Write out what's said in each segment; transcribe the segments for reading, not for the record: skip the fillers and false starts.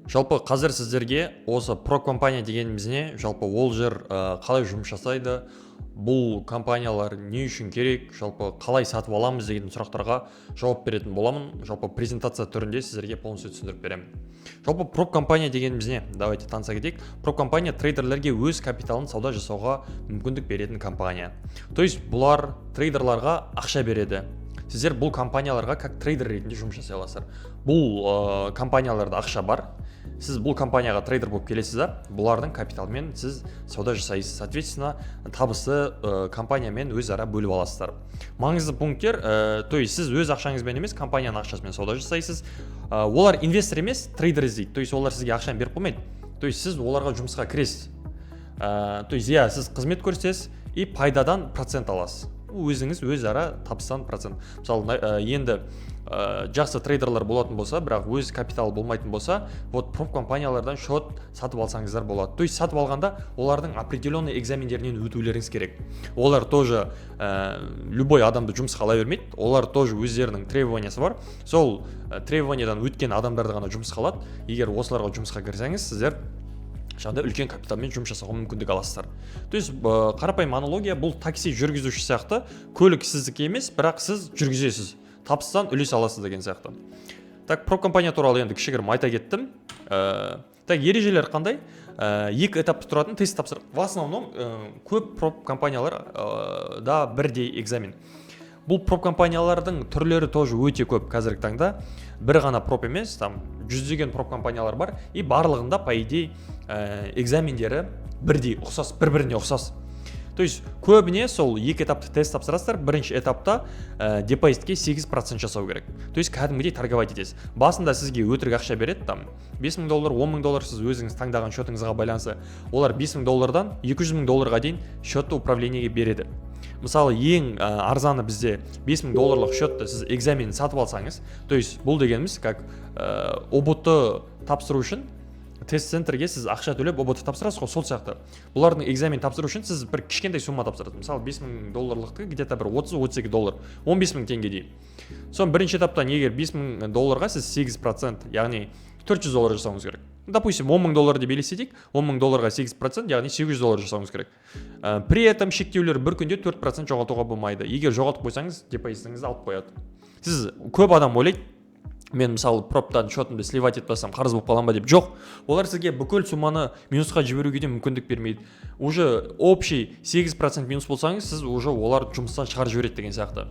Жалпы, қазір сіздерге осы проп компания дегеніміз не, жалпы ол жер қалай жұмыс жасайды, бұл компаниялар не үшін керек, жалпы қалай сатып аламыз деген сұрақтарға жауап беретін боламын. Жалпы, презентация түрінде сіздерге полностью түсіндіріп беремін. Жалпы, проп компания дегеніміз не? Давайте таныса кетейік. Проп компания — трейдерлерге өз капиталын сауда жасауға мүмкіндік беретін компания. То есть бұлар трейдерларға ақша береді. Сіздер бұл компанияларға как трейдер ретінде жұмыс жасай аласыздар. Бұл компанияларда ақша бар. Сіз бұл компанияға трейдер болып келесіз да, бұлардың капиталымен сіз сауда жасайсыз. Соответственно, табысты компаниямен өзара бөліп аласыздар. Маңызды пункттер: то есть сіз өз ақшаңызбен емес, компанияның ақшасымен сауда жасайсыз. Олар инвестор емес, трейдер іздейді. То есть олар сізге ақшаны беріп қоймайды. То есть сіз оларға жұмысқа кіресіз, то есть, иә, сіз қызмет көрсетесіз и пайдадан процент аласыз, өзіңіз өзара табыстан процент. Мысалы, енді жақсы трейдерлар болатын болса, бірақ өз капиталы болмайтын болса, вот проп компаниялардан счет сатып алсаңыздар болады. То есть сатып алғанда олардың определенный экзамендерінен өтулеріңіз керек. Олар тоже любой адамды жұмысқа ала бермейді. Олар тоже өздерінің требованиясы бар. Сол требованиядан өткен адамдарды ғана жұмысқа алады. Егер осыларға жұмысқа кірсеңіз, сіздер жаңағыдай үлкен капиталмен жұмыс жасауға мүмкіндік аласыздар. То есть қарапайым аналогия: бұл такси жүргізуші сияқты. Көлік сіздікі емес, бірақ сіз жүргізесіз, табыстан үлес аласыз деген сияқты. Так, проп компания туралы енді кішігірім айта кеттім. Так, ережелер қандай? Екі этапта тұратын тест тапсыр. В основном көп проп компаниялар да бірдей экзамен. Бұл проп компаниялардың түрлері тоже өте көп. Қазіргі таңда бір ғана проп емес, там жүздеген проп компаниялар бар. И барлығында, по идее, экзамендері бірдей, ұқсас, бір біріне ұқсас. То есть көбіне сол екі этапты тест тапсырасыздар. Бірінші этапта депозитке 8% жасау керек. То есть кәдімгідей торговать етесіз. Басында сізге өтірік ақша береді, там 5000 доллар, 10 мың доллар, сіз өзіңіз таңдаған счетыңызға байланысты. Олар 5000 доллардан 200 мың долларға дейін счетты управлениеге береді. Мысалы, ең арзаны бізде 5000 долларлық счетты сіз экзамен сатып алсаңыз, то есть бұл дегеніміз как ҰБТ тапсыру үшін тест центрге сіз ақша төлеп, ҰБТ тапсырасыз ғой, сол сияқты бұлардың экзамен тапсыру үшін сіз бір кішкентай сумма тапсырасыз. Мысалы, 5000 долларлықты где-то бір 30-32 доллар, 15 мың теңге дейін. Соны бірінші этаптан егер 5000 долларға сіз 8%, яғни 400 доллар жасауыңыз керек. Допустим, 10 мың доллар деп елестетейік. 10 мың долларға 8%, яғни 800 доллар жасауыңыз керек. При этом шектеулер: бір күнде 4% жоғалтуға болмайды. Егер жоғалтып қойсаңыз, депозитіңізді алып қояды. Сіз, көп адам ойлайды, мен, мысалы, проптан счетымды сливать етіп тастасам, қарыз болып қаламын ба деп. Жоқ, олар сізге бүкіл сумманы минусқа жіберуге де мүмкіндік бермейді. Уже общий 8% минус болсаңыз, сіз уже олар жұмыстан шығарып жібереді деген сияқты.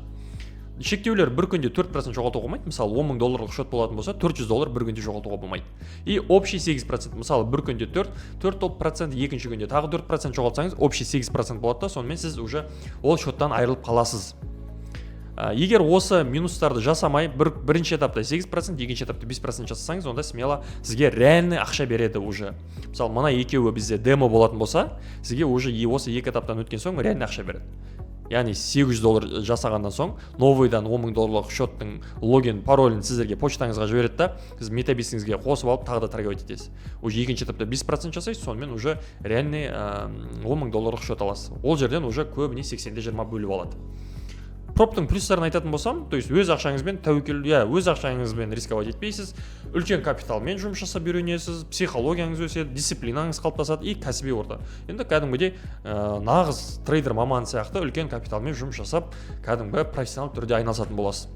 Шектеулер: бір күнде 4% жоғалтуға болмайды. Мысалы, 10 мың долларлық счет болатын болса, 400 доллар бір күнде жоғалтуға болмайды. И общий 8%. Мысалы, бір күнде 4 4%, екінші күнде тағы 4% жоғалтсаңыз, общий 8% болады да, сонымен сіз уже ол счеттан айырылып қаласыз. Егер осы минустарды жасамай, бірінші этапта 8%, екінші этапта 5% жасасаңыз, онда смело сізге реальный ақша береді уже. Мысалы, мына екеуі бізде демо болатын болса, сізге уже осы екі этаптан өткен соң реальный ақша береді. Яғни 800 доллар жасағаннан соң новыйдан 10 мың долларлық счеттың логин, паролін сіздерге почтаңызға жібереді да, сіз метабесіңізге қосып алып, тағы да торговать етесіз. Уже екінші этапта 5% жасайсыз, сонымен уже реальный 10 мың долларлық счет аласыз. Ол жерден уже көбіне 80-де 20 бөліп алады. Проптың плюстарын айтатын болсам, то есть өз ақшаңызбен тәуекел, иә, өз ақшаңызбен рисковать етпейсіз, үлкен капиталмен жұмыс жасап үйренесіз, психологияңыз өседі, дисциплинаңыз қалыптасады и кәсіби орта. Енді кәдімгідей нағыз трейдер маман сияқты үлкен капиталмен жұмыс жасап, кәдімгі профессионал түрде айналысатын боласыз.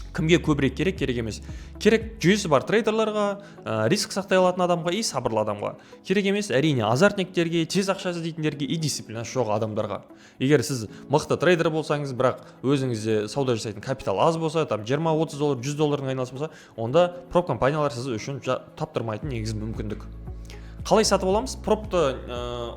Кімге көбірек керек? Керек емес. Керек жүйесі бар трейдерларға, риск сақтай алатын адамға и сабырлы адамға. Керек емес, әрине, азартниктерге, тез ақша іздейтіндерге и дисциплинасы жоқ адамдарға. Егер сіз мықты трейдер болсаңыз, бірақ өзіңізде сауда жасайтын капитал аз болса, там 20-30 доллар, 100 доллардың айналысы болса, онда проп компаниялар сіз үшін таптырмайтын негізі мүмкіндік. Қалай сатып аламыз пропты?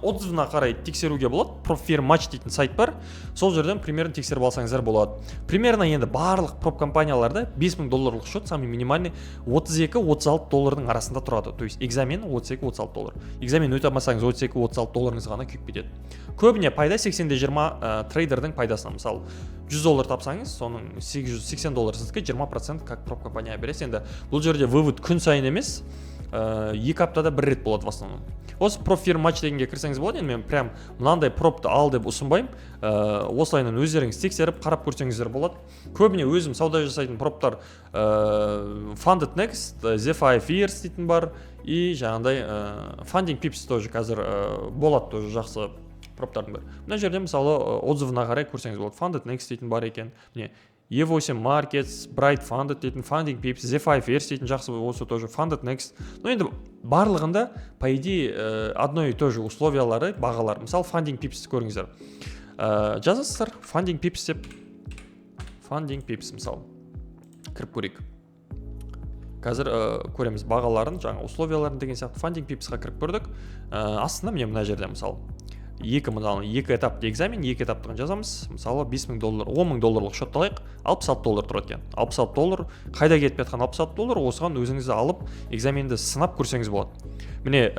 Отзывына қарай тексеруге болады. Prop Firm Match дейтін сайт бар, сол жерден примерно тексеріп алсаңыздар болады. Примерно енді барлық проп компанияларда 5000 долларлық счет самый минимальный 32-36 доллардың арасында тұрады. То есть экзамен 32-36 доллар. Экзамен өте алмасаңыз, 32-36 долларыңыз ғана күйіп кетеді. Көбіне пайда 80-де 20 трейдердің пайдасына. Мысалы, 100 доллар тапсаңыз, соның 880 доллар сіздікі, 20% как проп компанияға бересіз. Енді бұл жерде вывод күн сайын емес, 2 аптада бір рет болады в основном. Осы Prop Firm Match дегенге кірсеңіз болады. Енді мен прям мынандай пропты ал деп ұсынбаймын, осылайынан өздеріңіз тексеріп, қарап көрсеңіздер болады. Көбіне өзім сауда жасайтын проптар Funded Next, The 5 Years дейтін бар и жаңағыдай Funding Pips тоже қазір болады, тоже жақсы проптардың бірі. Мына жерде, мысалы, отзывына қарай көрсеңіз болады. Funded Next дейтін бар екен, міне, E8 Markets, Bright Funded дейтін, Funding Pips, The 5 Years дейтін жақсы, осы тоже Funded Next. Но енді барлығында, по идее, одно и то же условиялары, бағалар. Мысалы, Funding Pips көріңіздер, жазасыздар Funding Pips деп. Funding Pips, мысалы, кіріп көрейік қазір, көреміз бағаларын, жаңа условияларын деген сияқты. Funding Pipsқа кіріп көрдік. Астында, міне, мына жерде, мысалы, екі, мысалы, екі этапты экзамен, екі этаптығын жазамыз. Мысалы, 5000 доллар, 10 000 долларлық счет алайық, 66 доллар тұрады екен. 66 доллар қайда кетіп жатқан 66 доллар? Осыған өзіңіз алып, экзаменді сынап көрсеңіз болады. Міне,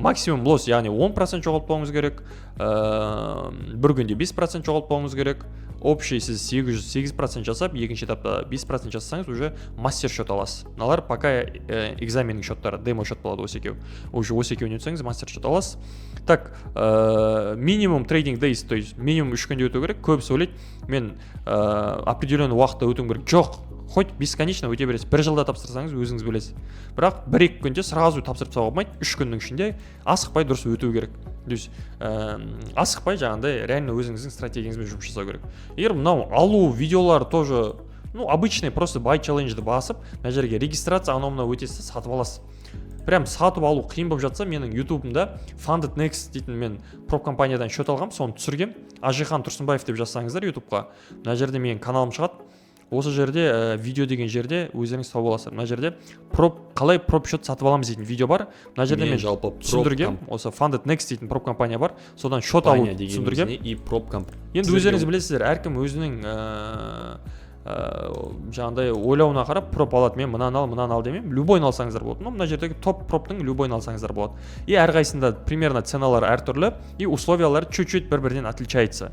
максимум лосс, яғни 10% жоғалтпауыңыз керек, бір күнде 5% жоғалтпауыңыз керек. Общий сіз 808% жасап, екінші этапта 5% жасасаңыз, уже мастер счет аласыз. Мыналар пока экзаменнің счеттары, демо счет болады осы екеуі. Уже осы екеуін өтсеңіз, мастер счет аласыз. Так, минимум trading days, то есть минимум 3 күнде өту керек. Көбісі ойлайды, мен определенный уақытта өтуім керек. Жоқ, хоть бесконечно өте бересіз, бір жылда тапсырсаңыз, өзіңіз білесіз. Бірақ бір екі күнде сразу тапсырып тастауға болмайды, 3 күннің ішінде асықпай дұрыс өту керек. То есть асықпай, жаңағыдай реально өзіңіздің стратегияңызбен жұмыс жасау керек. Егер мынау алу видеолар тоже, ну, обычный просто buy challenge'ді басып, мына жерге регистрация, анау мынау өтесіз, сатып аласыз. Прям сатып алу қиын болып жатса, менің ютубымда Funded Next дейтін, мен проп компаниядан счет алғанмын, соны түсіргем. Ажихан Тұрсынбаев деп жазсаңыздар ютубқа, мына жерде менің каналым шығады. Осы жерде видео деген жерде өздеріңіз тауып аласыздар. Мына жерде проп, қалай проп счет сатып аламыз дейтін видео бар. Мына жерде мен жалпы проп түсіндіргем, осы Funded Next дейтін проп компания бар, содан счет алу компания дегеніміз түсіндіргем. Не и проп Енді Сіздерге өздеріңіз білесіздер, әркім өзінің жаңағыдай ойлауына қарап проп алады. Мен мынаны ал, мынаны ал демеймін, любойын алсаңыздар болады. Но мына жердегі топ проптың любойын алсаңыздар болады. И әрқайсысында примерно ценалары әртүрлі, и условиялары чуть чуть бір бірінен отличается.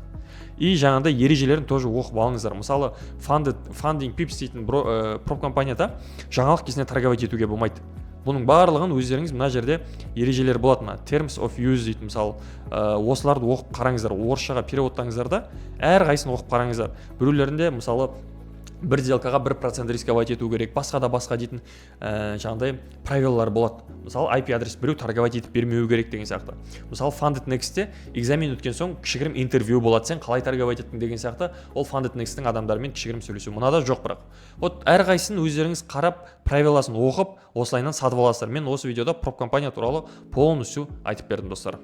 И жаңағыдай ережелерін тоже оқып алыңыздар. Мысалы, Funding Pips дейтін проп компанияда жаңалық кезінде торговать етуге болмайды. Бұның барлығын өздеріңіз, мына жерде ережелер болады, мына Terms of Use дейтін, мысалы, осыларды оқып қараңыздар, орысшаға переводтаңыздар да, әрқайсысын оқып қараңыздар. Біреулерінде, мысалы, бір сделкаға 1% рисковать ету керек, басқа да басқа дейтін жаңағыдай правилалар болады. Мысалы, IP адрес біреу торговать етіп бермеу керек деген сияқты. Мысалы, Funded Nextте экзамен өткен соң кішігірім интервью болады, сен қалай торговать еттің деген сияқты. Ол Funded Next'тің адамдарымен кішігірім сөйлесу, мынада жоқ. Бірақ вот әрқайсысын өздеріңіз қарап, правиласын оқып, осылайынан сатып аласыздар. Мен осы видеода проп компания туралы полностью айтып бердім, достар.